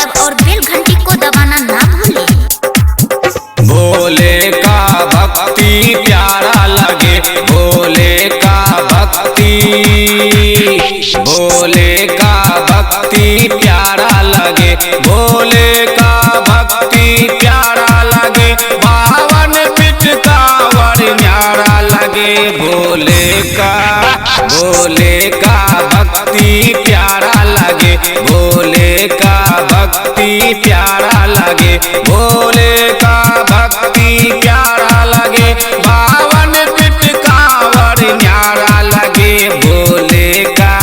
Subscribe और बेल घंटी को दबाना ना भूलें। भोले का भक्ति प्यारा लगे, भोले का भक्ति, भोले का भक्ति प्यारा लगे, भोले का भक्ति प्यारा लगे, बावन पिट कांवर न्यारा लगे, भोले का भक्ति प्यारा लगे, भोले का भक्ति प्यारा लगे, भोले का भक्ति प्यारा लगे, बावन पिट कांवर न्यारा लगे, भोले का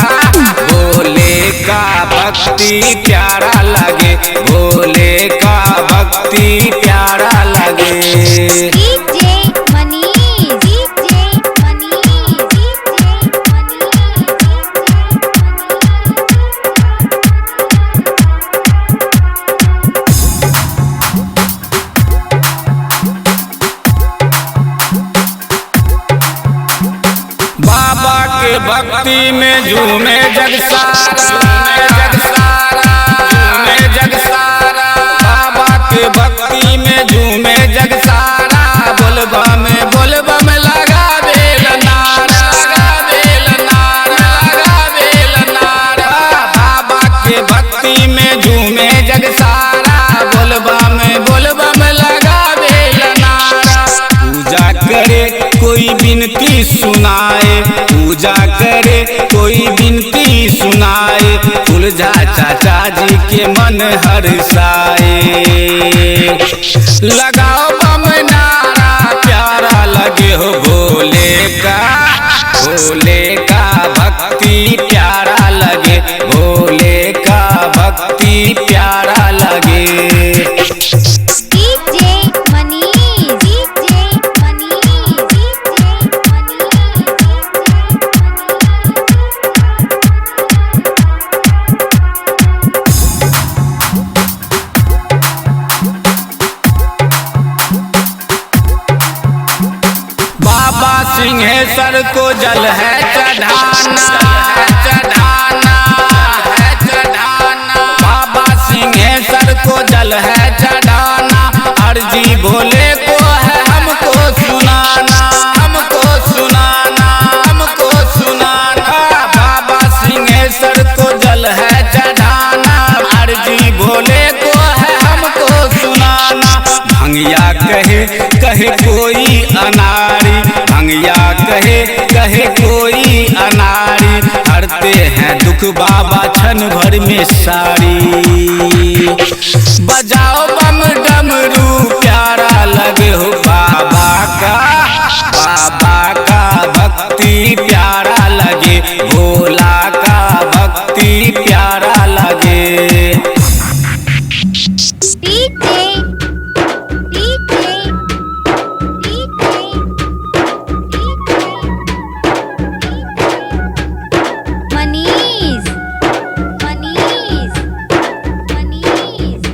भक्ति प्यारा लगे, भोले का भक्ति प्यारा लगे। DJ Manish, DJ Manish, DJ Manish. बाबा के भक्ति में झूमे जग सारा, जग सारा, झूमे जग सारा। बाबा के भक्ति में झूमे जग सारा, बोलबा में बोलबा में लगा बेल नारा, लगा बेल नारा, लगा बेल नारा। बाबा के भक्ति में झूमे जग सारा, बोलबा में बोलबा में लगा बेल नारा। पूजा करे कोई विनती सुनाए, पूजा करे कोई विनती सुनाए, तुलजा चाचा जी के मन हर्षाए। लगाओ बम नारा प्यारा लगे हो भोले का भक्ति प्यारा लगे, भोले का भक्ति प्यारा लगे। DJ Manish, DJ Manish, DJ Manish. बाबा सिंहेश्वर को जल है चढ़ाना, चढ़ाना है चढ़ाना। बाबा सिंहेश्वर को जल है चढ़ाना, अर्जी भोले को है हमको सुनाना, हमको सुनाना, हमको सुनाना। बाबा सिंहेश्वर को जल है चढ़ाना, अर्जी भोले को है हमको सुनाना। भंगिया कहे कहे कोई अनारी, भंगिया कहे कहे कोई अनारी, हरते हैं दुख बाबा क्षण भर में सारी। बजाओ बम डमरू प्यारा लगे हो बाबा का भक्ति प्यारा लगे, भोला का भक्ति प्यारा लगे। DJ, DJ, DJ, DJ Manish, Manish, Manish.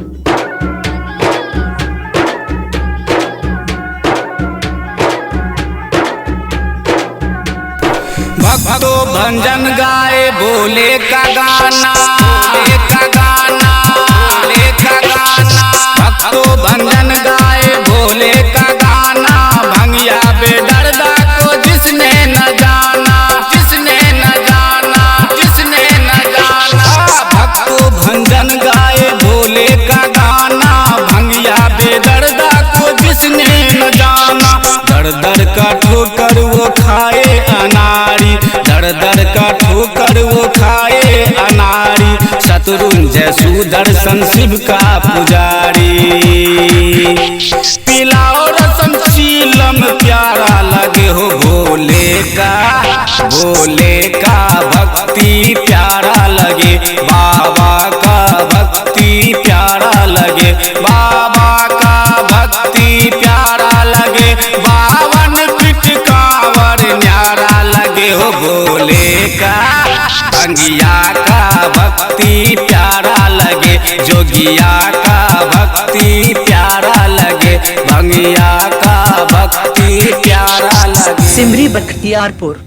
भक्तों भंजन गाए भोले का गाना, भोले का गाना, भोले का गाना। भक्तों भंजन गाए भोले का गाना, भंगिया बेदर्दा को जिसने न जाना, जिसने न जाना, जिसने न जाना। भक्तों भंजन गाए भोले का गाना, भंगिया बेदर्दा को जिसने न जाना। दर दर का ठोकर वो खाए अनारी, दर दर का ठोकर वो खाए अनारी, शत्रुंजय सुदर्शन शिव का पुजारी। पिलाओ रसम चीलम प्यारा लगे हो भोले का भक्ति प्यारा लगे, बाबा का भक्ति प्यारा लगे, बाबा का भक्ति प्यारा लगे, बावन पिट कांवर न्यारा लगे हो भोले का, भंगिया का भक्ति प्यारा लगे, जोगिया का भक्ति प्यारा लगे, भंगिया का भक्ति प्यारा लगे। सिमरी बख्तियारपुर।